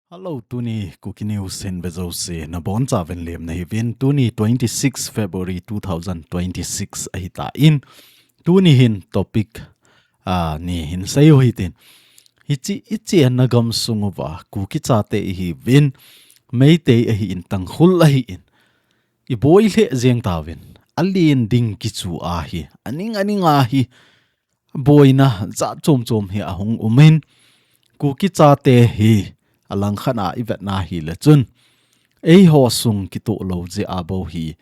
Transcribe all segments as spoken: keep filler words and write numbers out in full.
Hello, tuni Kuki News hin vejouse nabonchauvin lemna hiuvin. Tuni twenty six February two thousand twenty six ahitan, tuni hin topic a ni hin seiu hitin. Hiche, hiche nagam sunguva Kuki chate ihiuvin, Meitei ahin, Tangkhul ahin, iboi lheh jeng tauvin, alen ding kichu ahi, aning aning ahi, boina jat chom chom hi ahung umin, Kuki chate hi alangkhat a ivetna hileh chun, eiho sung kitoh lou jeh a bou hi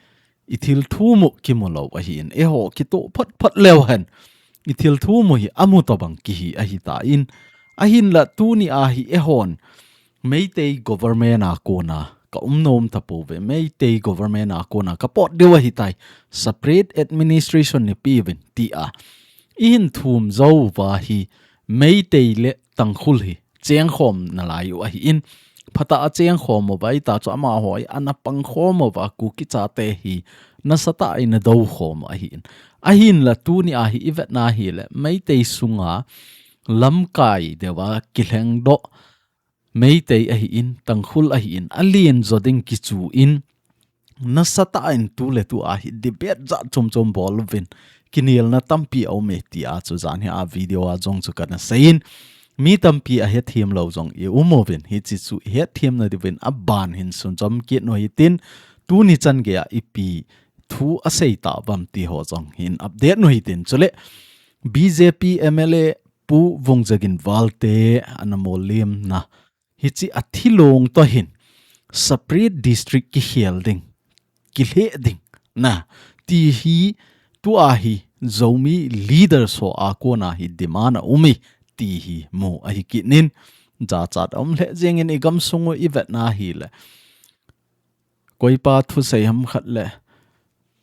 ithil thum u kimu lou ahin, eiho kitoh phot phot leu hen ithil thum u hi amu tobang kihi ahitan, ahinla tuni a hi eihon Meitei government a kona kaum nom tapouve, Meitei government a kona kapot diu ahitai, separate administration neipeuvin tia ihin thum jouva hi Meitei le Tangkhul hi chengkhom nalai u ahin, phatah a chengkhom uva ahita chu amaho hi ana pangkhom uva Kuki chate hi nasatah a ana doukhom u ahin. Ahinla tuni a hi ivetna hileh Meitei sunga lamkai deuva kilhengdoh Meitei ahin, Tangkhul ahin, alen jo ding kichu in, nasatah in tuletu a hi debate jat chom chom bol uvin, kinelna tampi aume tia chu janhi a video a jong chu kana seiyin, mi tampi ahethem lou jong ium uvin, hiche chu ihetthemna diuvin aban hin sunjom kit u hitin, tuni chan geiya ipi thu asei tauvam ti ho jong hin update u hitin, chuleh B J P M L A Pu Vungzagin Valte ana mollimna hiche athilong toh hin separate district kikhel ding, kilheh ding, na, ti hi tua hi Zomi leaders ho a kona hi demand aume ti hi mu ahi kit in, jachat aum lheh jengin igam sung u ivetna hileh, koipa thusei ham khat leh,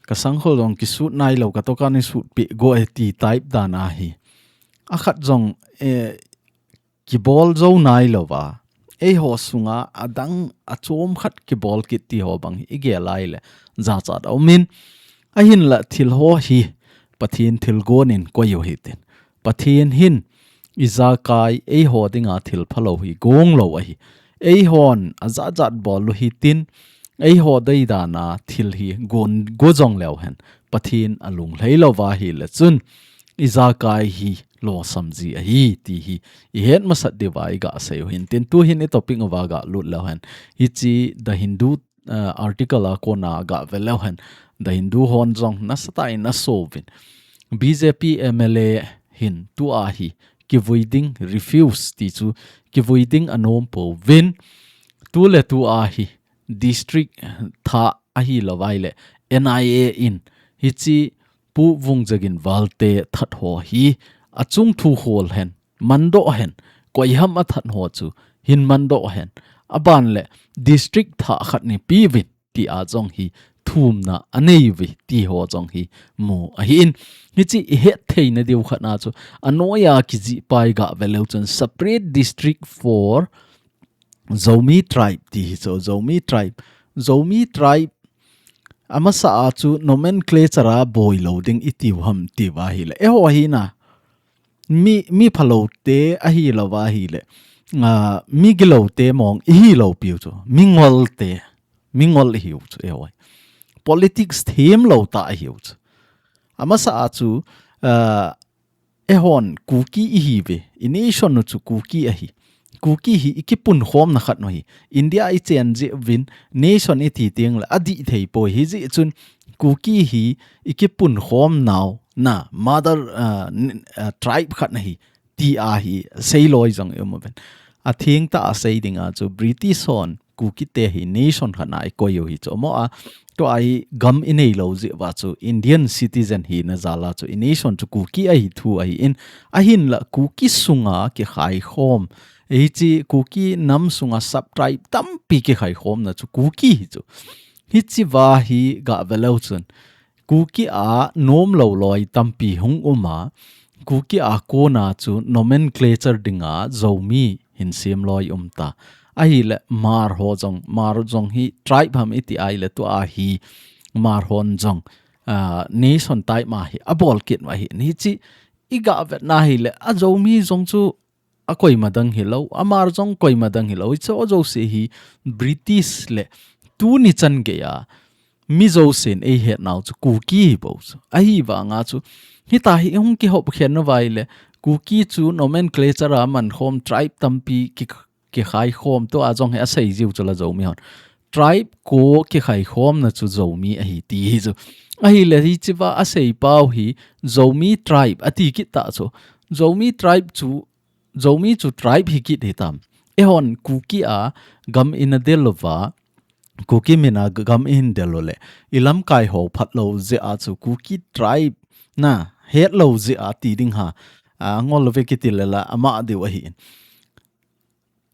ka sangkhol jong kisut nailou, ka toh kana sutpeh go e ti type dan ahi. Akhat jong, eh, kibol jou nailouva, eiho sunga adang achom khat kibol kit ti ho bang hi igel a ileh jachat aumin, ahinla thil ho hi Pathen thilgon in koi u hitin, Pathen hin ijakai eiho dinga thil phalou hi gong lou ahi. Eihon ajat jat bol u hitin, eiho deidan a thil hi gon go jong leu hen, Pathen alunglhai louva hileh chun ijakai hi losam ji ahi ti hi ihet masat diuva iga sei u hitin, tuhin itopic uva ga lut leu hen, hiche The Hindu, eh, article a kona ga ve leu hen, The Hindu hon jong nasatah in asouvin, B J P M L A hin tua hi kivui ding, refuse ti chu, kivui ding anom pouvin, tuletu a hi district thah ahilouva ileh N I A in hiche Pu Vungzagin Valte that ho hi achung thu khol hen, mandoh hen, koiham athat ho chu hin mandoh hen, aban leh district thah khat neipeuvin tia jong hi thumna anei uve ti ho jong hi mu ahin. Hiche ihet theina diu khat na chu, anoiya kijih pa iga ve leu chun separate district for Zomi tribe ti hi chu, Zomi tribe. Zomi tribe amasa a chu nomenclature a boi lou ding itiu ham ti uva hileh, eiho hi na, mi, mi phalou te ahilouva hileh, ah, mi gilou te mong ihilou piu chu, mi ngol te, mi ngol ihiu chu, eiho hi politics themlou tah ihiu chu. Amasa a chu, ah, eihon Kuki ihiuve, i nation u chu Kuki ahi. Kuki hi ikipunkhomna khat u ahi. India ichen jeh uvin nation iti tengleh adih thei poi, hijeh chun Kuki hi ikipunkhomnau na mother, ah, n-, ah, tribe khat ahi tia hi seiloi jong ium uvin. Athengtah a sei dinga chu British hon Kuki te hi nation khat na ikoi u hi chu mo a, tua hi gam inei lou jeh uva chu Indian citizen hina jal a chu i nation chu Kuki ahi thu ahin, ahinla Kuki sunga kikhaikhom, hiche Kuki nam sunga sub-tribe tampi kikhaikhomna chu Kuki hi chu. Hiche uva hi ga ve leu chun Kuki a nomlou loi tampi hung um a, Kuki a kona chu nomenclature dinga Zomi hin sem loi um ta. Ahileh Hmar ho jong, Hmar jong hi tribe ham iti a ileh tua hi Hmar hon jong, ah, nation type ma hi abol kit u ahi. Hiche i ga vet na hi le, a Zomi jong chu a koima dang hi lo, a Hmar jong koima dang hi lo, i cho jo se hi British le tuni chan gei a mi jo sen ei het nau chu Kuki hi bo chu. Ahi vanga chu, hita hi hung kihop khen na vai le, Kuki chu nomenclature a man khom tribe tampi ki kikhai khom to a jong hi a sei jiu chu la Zomi hon. Tribe ko kikhai khom na chu Zomi ahi ti hi chu. Ahi le hi chiva a sei pau hi Zomi tribe a ti kit ta chu. Zomi tribe chu, Zomi chu tribe hi kit hi tam. E hon Kuki a gam in a del lova, Kuki min a gam in del lo le. I lamkai ho phat lo je a chu Kuki tribe na het lo je a ti ding ha. A ngol lo ve kiti le la ama deu ahi in.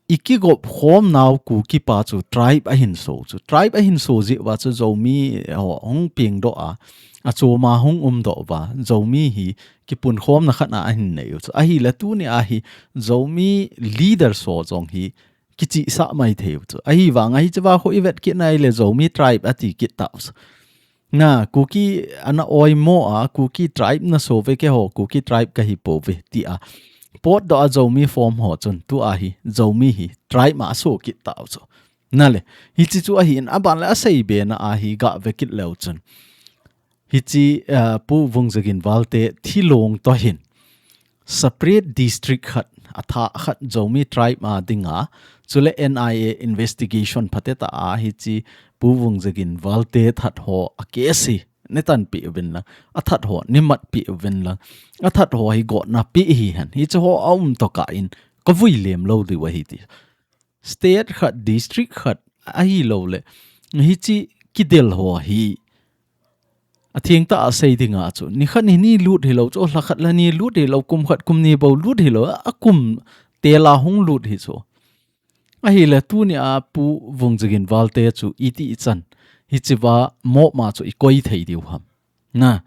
I kigop khom nau Kuki pa chu tribe a hin so chu. Tribe a hin so je va chu Zomi ho hung pieng do a. A choma hung um do va. Zomi hi kipun khom na khat na a hin nei u chu. Ahi le tuni a hi Zomi leader so jong hi kichi sa mai thei u chu. Ahi vang ahi chiva ho i vet kit nai le Zomi tribe a ti kit ta u chu. Na, Kuki ana oi mo a, Kuki tribe na so ve ke ho, Kuki tribe ka hi po ve ti a. Pot do a Zomi form ho chun, tu a hi, Zomi hi, tribe ma so kit ta u chu. Na le, hi chi chu ahi in, a ban le a sei be na a hi ga ve kit leu chun. Hi chi, uh, Pu Vungzagin Valte thilong to hin. Separate district khat, a tha khat Zomi tribe a dinga, chule N I A investigation phate ta a hi chi Pu Vungzagin Valte that ho a case hi, ne tan pi uvin lang, a that ho, ne mat pi uvin lang, a that ho hi go na pi hi han, hi chi ho a um to ka in, ka vui lem lo di wa hi ti. State khat, district khat, ahi lo le, hi chi kidel ho hi, a thiang ta a sei dinga chu, ni khat ni ni lut hi lo chu, hla khat la ni lut hi lo, kum khat kum ni bo lut hi lo, a kum te la hung lut hi chu. Ahi le tuni a Pu Vungzagin Valte chu i ti i chan, hi chi va mo ma chu i koi thei diu ham. Na,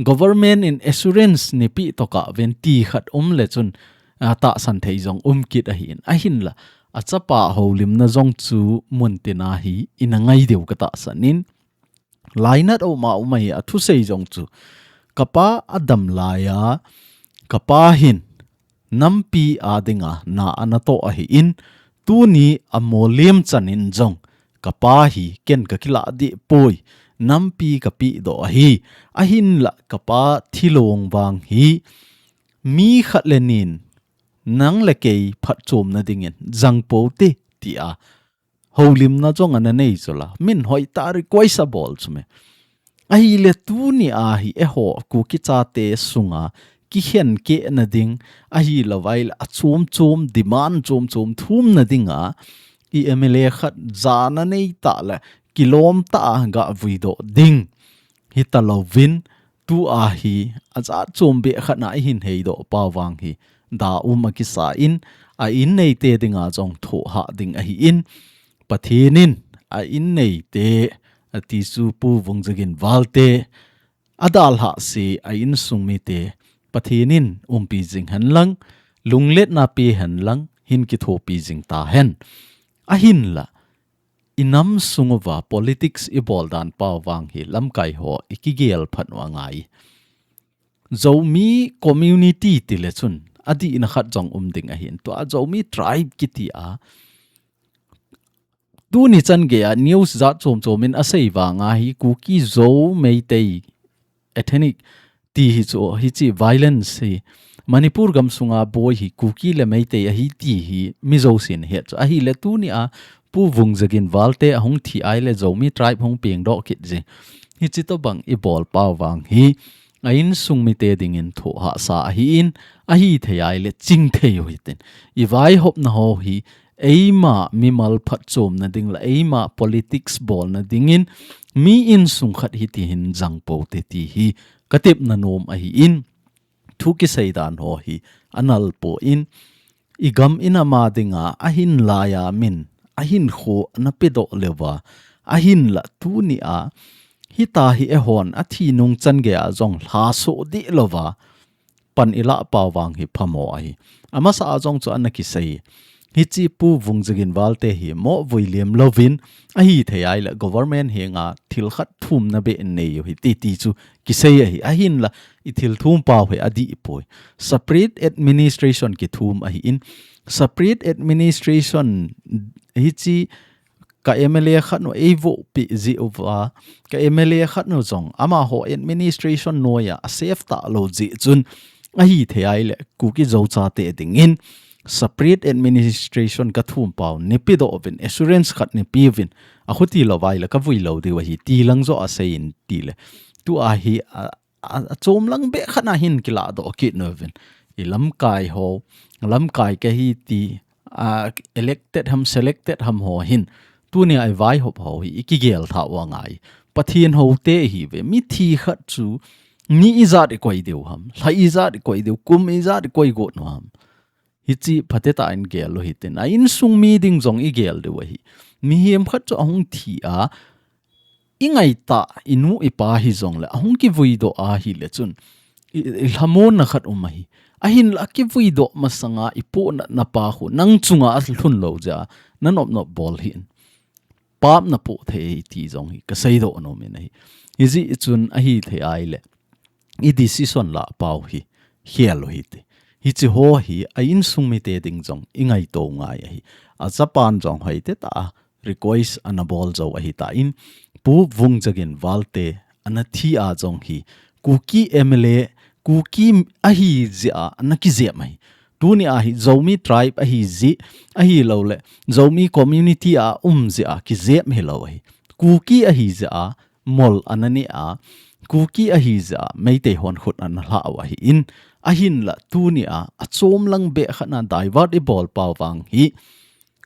government in assurance ni pi to ka ven ti khat um le chun, a ta san thei jong um kit ahi in. Ahin la, a chapa ho lim na jong chu mun ti na hi in a ngai diu ka ta san in. Lainat o ma um ahi a thu sei jong chu. Ka pa a dam lai a, ka pa hin nampi a dinga na ana to ahi in, tuni a mo lem chan in jong, ka pa hi ken ka kila di poi, nampi ka pi do ahi, ahin la ka pa thilong vang hi, mi khat le nin, nang le kei phat chom na dingin, jang po te, ti a, holimna jong ana nei chu la. Min hoi ta request a bol chu me. Ahi le tuni a hi e ho Kuki chate sunga kikhen ke na ding ahi lo vai le a chom chom demand chom chom thum na ding a i M L A khat jana nei ta le kilom ta a ga vui do ding. Hi ta lo vin tu a hi a jat chom be khat na i hin hei do pau vang hi da um a kisa in a in nei te dinga jong tho ha ding ahi in Pathen in a in nei te a ti chu Pu Vungzagin Valte a dal ha si a in sung mi te Pathen in umpi jing hen lang lunglet na pi hen lang hin kithopi jing ta hen ahin la i nam sung uva politics i bol dan pau vang hi lamkai ho i kigel phat u a ngai. Zomi community ti le chun a di in a khat jong um ding ahin tua Zomi tribe kiti a tuni chan gei a news jat chom chom in a sei vang a hi Kuki Zo Meitei ethnic ti hi chu hi chi violence hi Manipur gam sunga boi hi Kuki le Meitei ahi ti hi Mizo sin he chu ahi le tuni a Pu Vungzagin Valte a hung thi ai le Zomi tribe hung piang do kit ji hi chi to bang i bol pau vang hi a in sung mi te dingin tho ha sa ahi in ahi thei ai le ching thei u hitin i vai hop na ho hi eima mimal phat chom na ding la eima politics bol na dingin mi in sung khat hi ti hin jang po te ti hi ka tep na nom ahi in thu kisei dan ho hi a nal po in i gam in ama dinga a hin lai a min a hin kho na pe do le va a hin la tuni a hi ta hi e hon a thi nung chan gei a jong hla so di lo va pan i la pau vang hi phamo ahi. A masa a jong chu ana kisei. Hiche Pu Vungzagin Valte hi mo vui liam louvin, ahithei ahile government henga thil khat thumna beh in nei u hite ti chu kisei ahi. Ahinla i thil thum pau hi adih poi. Separate administration kithum ahin, separate administration hiche ka M L A khat nu eivoh pi jeh uva, ka M L A khat nu jong amaho administration noiya a safe talou jeh chun, ahithei ahile Kuki Zo chate dingin separate administration kathum pau neipedoh uvin, assurance khat neipe uvin, akhuti lou vaile kavui lou diu ahi ti lang joh asei in tile. Tua hi a, a, achom lang beh khat na hin kiladoh kit nauvin. I lamkai ho, lamkai kahi ti, a, elected ham, selected ham ho hin. Tunia i vaihop ho hi, i kigel thah u angai. Pathen houte ihiuve, mithi khat chu, ni ijat i koi diu ham, lha ijat i koi diu, kum ijat i koi got u ham. Hiche phatecha in gel u hitin. A insung mi ding jong i gel diu ahi. Mihem khat chu ahung thi a, i ngaitah, i nu i pa hijongle, ahung kivui doh ahile chun, i, i lhamonna khat um ahi. Ahinla kivui doh masanga i pohnatna pa khu, nang chunga alhun lou jeh a, na nop nop bol hih in. Pap napoh thei ti jong hi, kasei doh nom in ahi. Hijeh chun ahithei ahile, i decision lah pau hi, khel u hite. Hiche ho hi, a insung mite ding jong, i ngaito ngai ahi. A Japan jong hoitah a, request ana bol jou ahitan, Pu Vungzagin Valte, ana thi a jong hi, Kuki M L A, Kuki ahi jeh a, ana kijep ahi. Tunia hi, Zomi tribe ahi jeh, ahilouleh, Zomi community a um jeh a, kijep hilou ahi. Kuki ahi jeh a, mol ana neh a, Kuki ahi jeh a, Meitei hon khut ana lha u ahin, ahinla tunia, achom lang beh khat na divert i bol pau vang hi,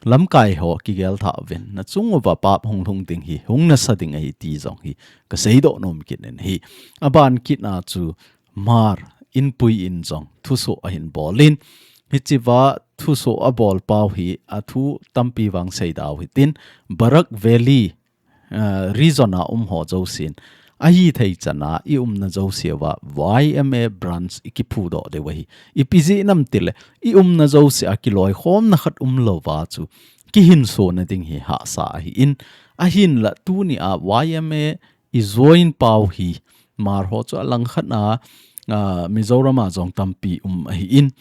lamkai ho kigel thah uvin, na chung uva pap hung lhung ding hi, hung nasa ding ahi ti jong hi, kasei doh nom kit in ahi. Aban kit na chu, Hmar Inpui in jong, thusoh ahin bol in, hichea thusoh abol pau hi, athu tampi vang sei dau hitin, Barak Valley, ah, region a um ho jousen, ahithei chan a i umna jouse uva Y M A branch i kiphudoh diu ahi. Ipi jeh ham itile, i umna jouse a kiloikhomna khat umlouva chu, kihinso na ding hi hahsa ahin, ahinla tunia Y M A i join pau hi, Hmar ho chu alangkhat a, ah, Mizoram a jong tampi um ahin,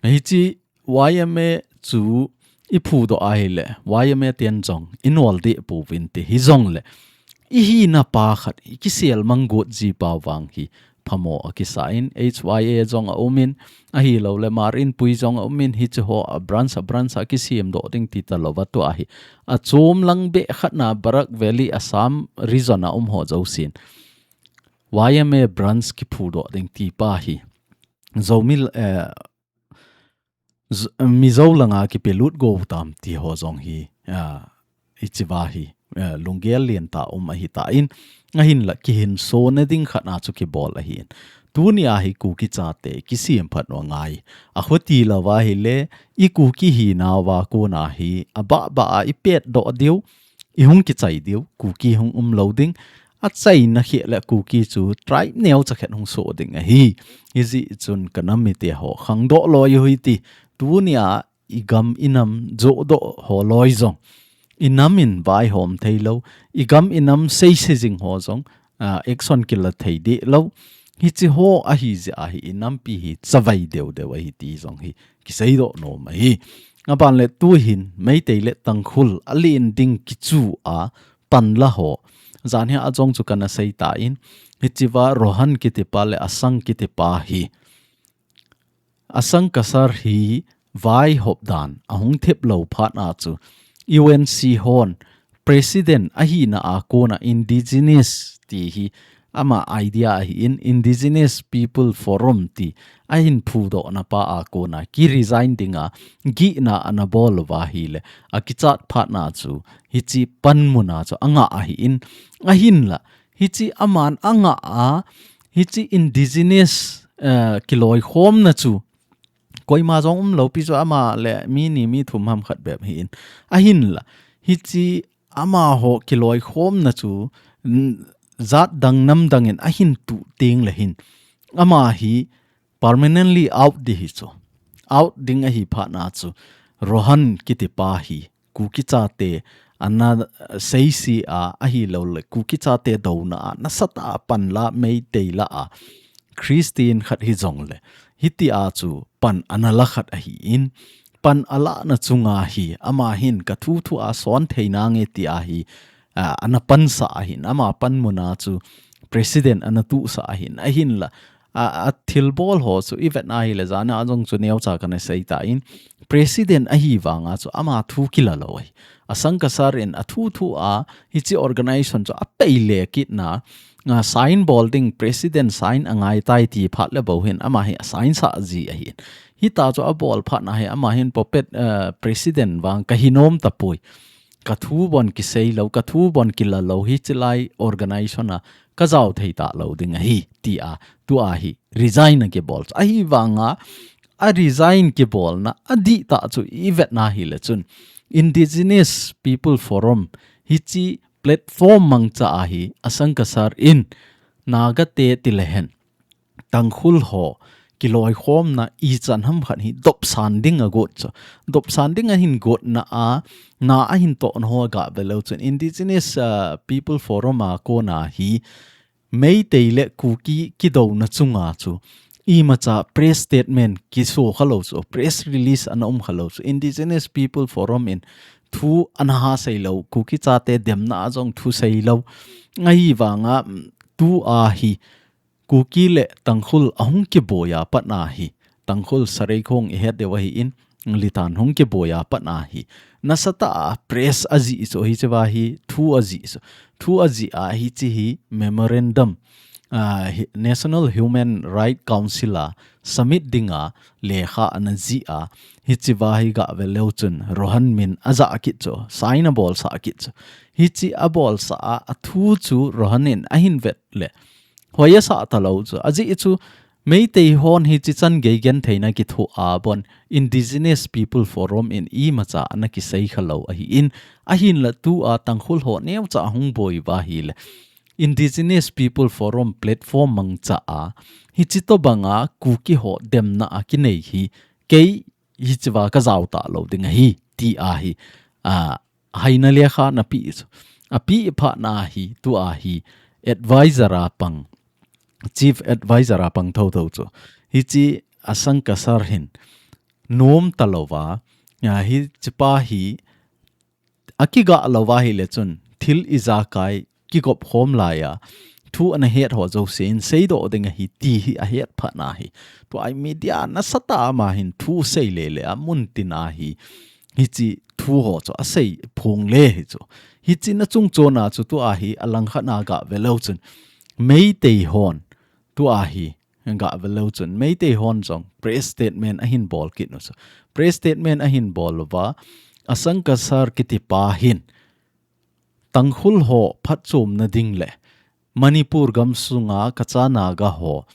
hiche Y M A chu i phudoh ahile, Y M A ten jong i nol deh pouvin ti hijongle, i hina pa khat i kisel mang got ji pau vang hi phamo akisa in, H Y A jong aumin, ahilouleh Hmar Inpui jong aumin, hiche ho a branch a branch a kisem doh ding ti talouva tua hi. Achom lang beh khat na Barak Valley Assam region a um ho jousen Y M A branch kiphudoh ding ti pa hi. Zomi, eh, Z-, Mizo langa kipelut go tam ti ho jong hi, ah, hichea hi, ah, lunggel lentah um ahitan, ahinla kihinso na ding khat na chu kibol ahin. Tunia hi Kuki chate kisem phat u angai. Akhuti louva ahile, i Kuki hinauva kona hi, abahbah a i petdoh diu, i hung kichai diu, Kuki hung umlou ding, achaina khel le Kuki chu tribe neocha khat hung soh ding ahi. Hijeh chun ka nam mite ho, khangdoh loi u hite, tunia i gam i nam johdoh ho loi jong, i nam in vaihom theilou, i gam i nam seise jing ho jong, ah, action kila thei deh lou. Hiche ho ahi jeh a hi i nampi hi chavai deu deu ahi ti jong hi kisei doh nom ahi. Aban le tuhin Meitei le Tangkhul alen ding kichu a panla ho. Janhi a jong chu kana sei tan, hichea Rohan kiti pa le Asang kiti pa hi, Asang Kasar hi vaihop dan ahung thep lou phat na chu U N C hon president ahina a kona indigenous ti hi ama idea ahin, Indigenous People Forum ti ahin phudoh na pa a kona ki resign dinga gihna ana bol uva ahile, akichat phat na chu hiche panmun a chu angah ahin, ahinla hiche aman angah a, hiche indigenous, eh, kiloikhomna chu koima jong umlou pi chu ama le mi ni mi thum ham khat bep ahin. Ahinla, hiche amaho kiloikhomna chu, n-, jat dang nam dang in ahin tuh teng le hin, ama hi permanently out ding ahi chu. Out ding ahi phat na chu, Rohan kitipa hi Kuki chate ana seisi a, ahilouleh Kuki chate douna a nasatah a panla Meitei lah a Christian khat hijongle, hitia chu pan ana la khat ahin, pan alahna chunga hi ama hin ka thu thu a son thei nange tia hi, a, ana pansah ahin, ama panmuna chu president ana tuhsah ahin, ahinla, a, a thilbol ho chu i vetna hileh, jana jong chu neocha kana seitan, president ahi vanga chu ama thu kila lou ahi. Asang Kasar in a thu thu a hiche organization chu a peile kitna, a, sign bol ding, president sign angai tai ti phat le bou hin ama hi a sign sah ji ahin. Hita chu a bol phatna hi ama hin puppet, a, president vang ka hinom tapoi. Ka thu bon kisei lou, ka thu bon kila lou, hiche lai organization a ka jao thei talou ding ahi, tia, tua hi resign a kibol. Ahi vanga, a resign kibolna, adih tah chu i vetna hileh chun, Indigenous People Forum, hiche platform mangcha a hi, Asang Kasar in, Naga te tilehen, Tangkhul ho kiloikhomna ichan ham khat hi dopsan ding agot chu. Dopsan ding ahin gotna a, na ahin tohna ho gah veleu chun Indigenous, uh, People Forum a kona hi Meitei le Kuki kidouna chunga chu imacha press statement kiso khalou chu, press release ana um khalou chu, Indigenous People Forum in thu ana ha seilou, Kuki chate demna a jong thu seilou. Ahi vanga, mm, tua hi Kuki le Tangkhul ahung kiboiya patna hi, Tangkhul Sareikhong i het diu ahin, Litan hung kiboiya patna hi, nasatah a press ajih chu, hichea hi thu ajih chu, thu ajih a hiche hi memorandum, a, hi, National Human Rights Council a submit dinga lekha ana jih a, hichea hi gah veleu chun Rohan min ajah kit chu, sign abolsah kit chu. Hiche abolsah a, a thu chu Rohan in ahin vet le, hoi asah talou chu. Ajeh chu Meitei hon hiche chan gei gentheina kithoa bon Indigenous People Forum in imacha ana kisei khalou ahin, ahinla tua Tangkhul ho neocha hung boi uva hileh, Indigenous People Forum platform mangcha a, hiche tobanga Kuki ho demna a kinei hi, kei hichea ka jao talou ding ahi, tia hi, a, haina lekha ana pe chu. Ape phatna hi, tua hi, advisor a pang, chief advisor a pang thotho chu. Hiche Asang Kasar hin, nom talouva, a, hichepa hi, akigah louva hileh chun, thil ijakai kigop khom laiya, thu ana het ho jousen seidoh ding ahi ti hi ahet phatna hi, tua hi media nasatah a ama hin thu seile le a muntina hi, hiche thu ho chu asei phong le hi chu. Hiche na chung chona chu tua hi alangkhat na gah veleu chun, Meitei hon tua hi gah veleu chun, Meitei hon jong press statement ahin bol kit u chu. Press statement ahin bol uva, Asang Kasar kitipa hin, Tangkhul ho phatchomna ding le Manipur gamsunga kacha Naga ho,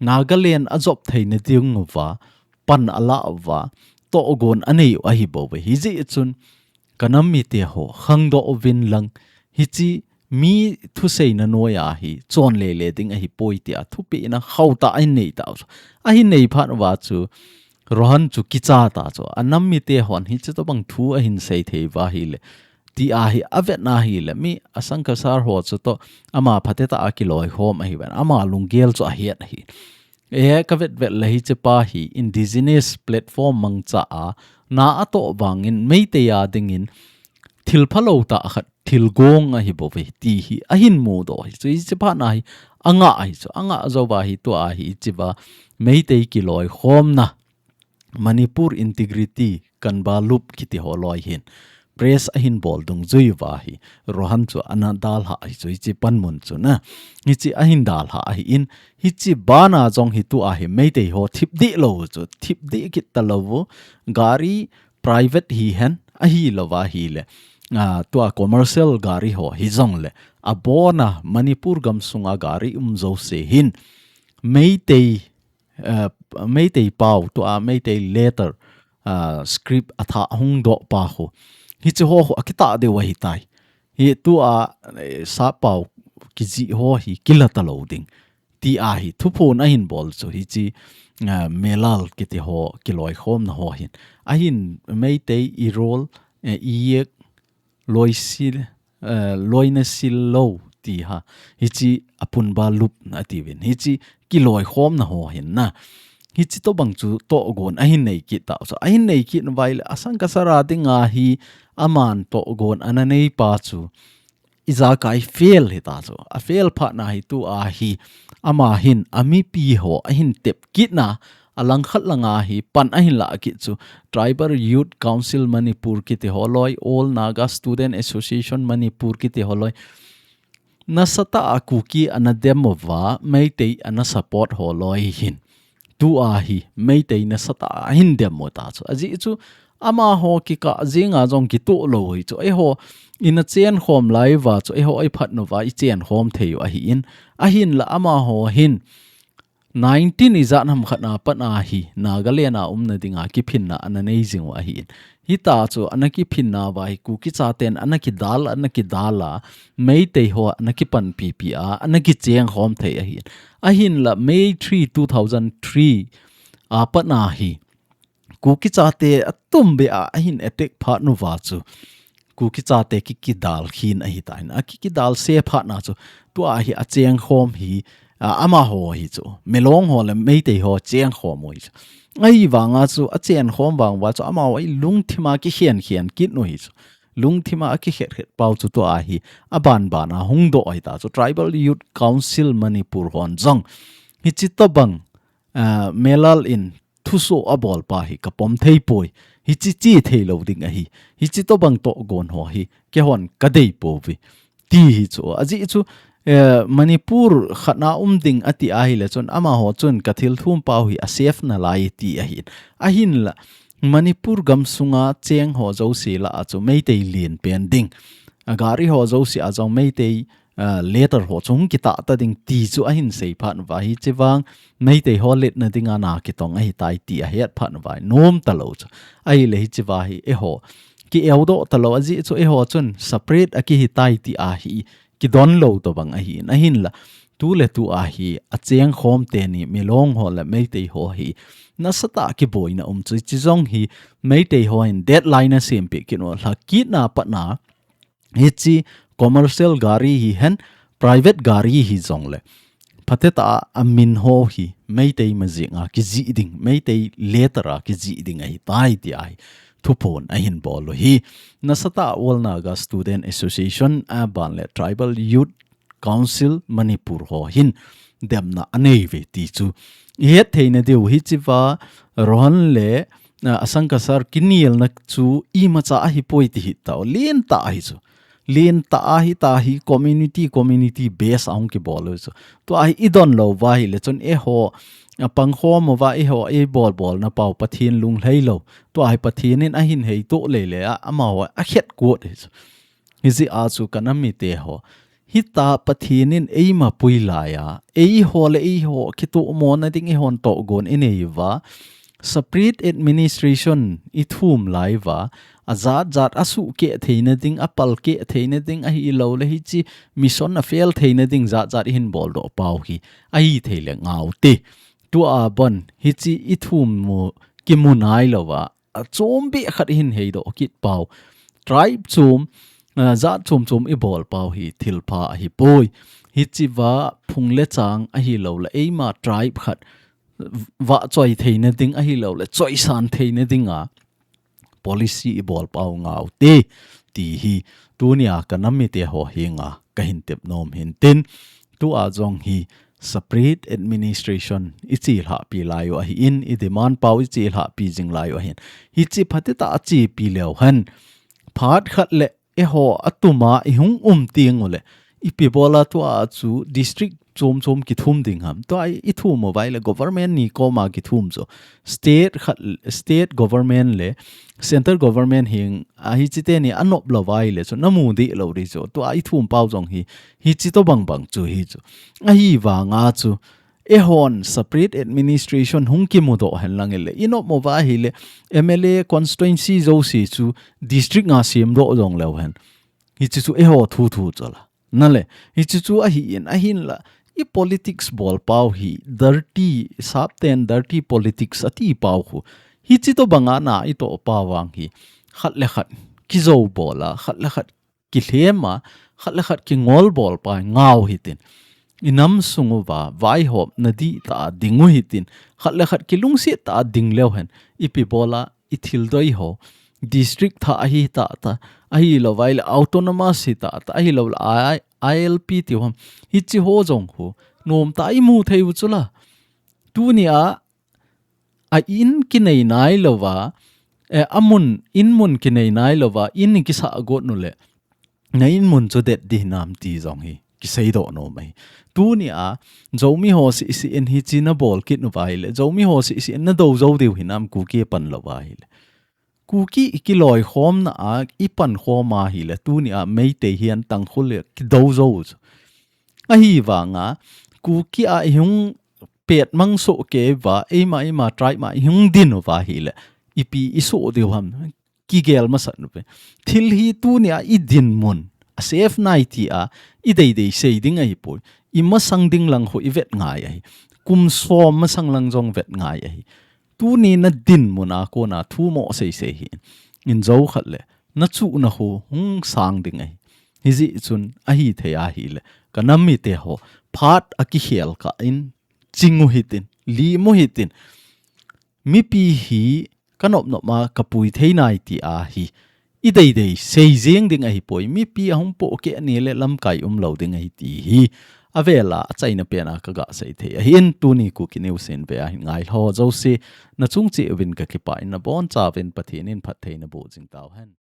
Nagaland ajop theina ding uva pan ala uva, tohgon anei u ahi bouve. Hijeh chun, ka nam mite ho, khangdoh uvin lang, hiche mi thuseina noiya hi chon lele ding ahipoi tia thupehna khauhtah ahin nei tau chu. Ahin nei phat uva chu, Rohan chu kicha ta chu. A nam mite hon hiche tobang thu ahin sei thei uva hileh, tia hi avetna hileh, mi Asang Kasar ho chu toh ama phatecha a kiloikhom ahiuve. Ama lunggel chu ahet ahi. E, ka vetvet le hichepa hi Indigenous Platform mangcha a, na atoh vangin Meitei a dingin thil phalou tah khat, thil gong ahi bouve ti hi ahin mudoh hi chu, hichepa na hi angah hi chu, angah jouva hi tua hi hichea Meitei kiloikhomna Manipur Integrity Kanba Lup kiti ho loi hin press ahin bol dungjui uva hi Rohan chu ana dalha hi chu, hiche panmun chu na. Hiche ahin dalha ahin, hiche bana jong hi tua hi Meitei ho thip deh lou chu, thip deh kit talou u, gari private hihen, ahilouva hileh, a, tua commercial gari ho hijongle, abona Manipur gamsunga gari um jouse hin Meitei, eh, Meitei pao, tua Meitei letter, ah, script athah hung doh pa khu, hiche ho khu akitah diu ahitai. Hi tua, eh, sappao kijih ho hi kila talou ding. ti ahi thuphon ahin bol chu hichi, ah, Melal kiti ho kiloikhomna ho hin. Ahin Meitei Irol, eh, Iyek, Loisil, eh, Loinasil lo ti ha. Hichi apunba lupna atiuvin. Hichi kiloikhomna ho hin na. Hichi tobang chu togon ahin nei kit tau chu. Ahin nei kit uva ahile Asang Kasar a dinga hi aman togon ana neipa chu ijakai fail hita chu. A fail phatna hi tua hi ama hin amipi ho ahin tep kitna alangkhat langa hi pan ahin lah kit chu. Tribal Youth Council Manipur kiti ho loi, All Naga Student Association Manipur kiti ho loi. Nasatah a Kuki ana dem uva, Meitei ana support ho loi hin. Tua hi, Meitei nasatah a ahin dem u ta chu. Ajeh chu, amaho kikah jinga jong kitoh lou hi chu. Eiho, ina chenkhom lai uva chu, eiho iphat uva ichenkhom thei u ahin. Ahinla amaho hin, nineteen ijat ham khat na pat a hi, Nagaland a umna dinga kiphinna ana nei jing u ahin. Hita chu ana kiphinna uva hi Kuki chaten ana kidal, ana kidal a, Meitei ho ana kipanpipi a, ana kichengkhom thei ahin. Ahinla May three, two thousand three a pat a hi, Kuki chate atumbeh a ahin attack phat uva chu Kuki chate kikidal khin ahitan. Akikidal se phatna chu tua hi achengkhom hi, a, amaho hi chu. Milong ho le Meitei ho chengkhom u hi chu. Ahivanga chu achengkhom vang uva chu amaho hi lungthima kikhen khen kit u hi chu. Lungthima akikhet khet pau chu tua hi abanban a hung doh hita chu. Tribal Youth Council Manipur hon jong hichi tobang, ah, Melal in thuso abol pa hi kapom thei poi. Hichi chi thei lou ding ahi. Hichi tobang togon ho hi keihon kadei pouve. Ti hi chu. Ajeh chu, eh, Manipur khat na um ding ati ahile chun amaho chun kathil thum pau hi a safe nalai ti ahin. Ahinla, Manipur gamsunga cheng ho jouse lah a chu Meitei len pen ding. A gari ho jouse a jong Meitei, ah, letter ho chu hung kitah ta ding ti chu ahin sei phat uva hichi vang Meitei ho letna dinga na kitong ahitai ti ahet phat uva nom talou chu. Ahile hichi uva hi eiho ki-eu doh talou ajeh chu eiho chun separate akihitai ti ahi kidon lou tobang ahin. Ahinla, tu le tu a hi achengkhom teni Milong ho le Meitei ho hi nasatah a kiboina um chu hichi jong hi Meitei ho hin deadline asempeh kit u lha kitna pat a hichi commercial gari hihen, private gari hijongle, phatecha a amin ho hi Meitei majing a kijih ding, Meitei letter a kijih ding ahitai ti ahi thuphon ahin bol u hi. Nasatah a All Naga Student Association aban le Tribal Youth Council Manipur ho hin demna anei uve ti chu ihet theina diu hichi uva Rohan le, ah, Asang Kasar kinelna chu imacha ahipoi ti hitau. Lentah ahi chu. Lentah ahita hi community, community base ahung kibol u chu. Tua hi idon lou uva ahile chun eiho, ah, pangkhom uva eiho eibolbolna pau Pathen lunglhai lou. Tua hi Pathen in ahin heitoh lele a, amaho akhet got hi chu. Hijeh a chu kanam mite ho. Hita Pathen in eima pui lai a, eiho le eiho kitohmona ding eihon togon inei uva, separate administration ithum lai uva, ajat jat asuhkeh theina ding, apalkeh theina ding, ahilouleh hichi mission a fail theina ding jat jat ihin boldoh pau hi ahithei le ngau te. Tua abon hichi ithum u kimu nailou a, achom beh khat ihin heidoh kit pau. Tribe chom, ah, jat chom chom ibol pau hi thilpha ahipoi. Hichi uva phung le chang ahilouleh eima tribe khat vahchoi theina ding ahilouleh choisan theina dinga policy ibol pau ngau te ti hi tunia kanam mite ho henga kahin tep nom hin tin, tua jong hi separate administration ichelhahpi lai u ahin, idemand pau ichelhahpi jing lai u ahin. Hichi phatecha a chepi leu hen, phat khat le eiho atuma ihung um teng uleh, ipi bola tua chu district chom chom kithum ding ham. Tua ithum uva ahile government ni koma kithum chu. State khat, state government le central government heng a hichi teni anop lou uva ahile chu namu deh lou ding chu. Tua ithum pau jong hi, hichi tobang bang chu hi chu. Ahivanga chu, eihon separate administration hung kimudoh hen lang ile, inop uva ahile, M L A constituency jouse chu district nga semdoh jong leu hen. Hichi chu eiho thu thu chu la. Nale, hichi chu ahin, ahinla, politics bol pau hi, dirty, sapten dirty politics ati pau khu. Hichi to banga na i to pau vang hi, khat le khat kizo bola, khat le khat kilhema, khat le khat kingol bol pa ngau hitin. I nam sung uva, vaihop na di ta ding u hitin. Khat le khat kilungsit ta ding leu hen. Ipi bola, i thil doi ho. District tha ahi ta ta. Ahi lo vai le autonomous hi ta ta. Ahi lo la I- ILP ti hom. Hichi ho jong khu. Nom ta i mu thei u chula. Tuni a, a in kinei nai lova, eh, a mun, in mun kinei nai lova, in kisa got nu le. Na in mun chu det di nam ti jong hi. Kisei do no mai. Tuni a, Zomi ho si si in hichi na bol kit nu vai le. Zomi ho si si in na do zo diu hi nam Kuki pan lo vai le. Kuki i kiloi khom na a, i pan khom a hi le. Tuni a, Meitei hian Tangkhul le kido zo chu. Ahi vanga, Kuki a i hung pet mang so ke va, eima, eima, tribe ma i hung din va hi le. Ipi i so diu ham, kigel masat nu pe. Thil hi tuni a i din mun, a safe nai ti a, i dei dei sei ding ahi poi. I masang ding lang ho i vet ngai ahi. Kum som masang lang jong vet ngai ahi. Tuni na din mun a kona thu mo sei sei hi. In zo khat le, na chu na ho hung sang ding ahi. Hiji chun ahi thei ahi le. Ka nam mi te ho, phat a kikhel ka in, ching u hitin, li mu hitin. Mipi hi ka nop nop ma ka pui thei nai ti a hi. I dei dei, sei jeng ding ahi poi, mipi a hung po ke ni le lamkai um lo ding ahi ti hi. A vela, a chaina pen a ka ga sei thei. Ahin tuni Kuki News in ve a hin ngai ho zo si, na chung chi uvin ka kipa in na bon cha uvin Pathen in phat thei na bu jing tau hen.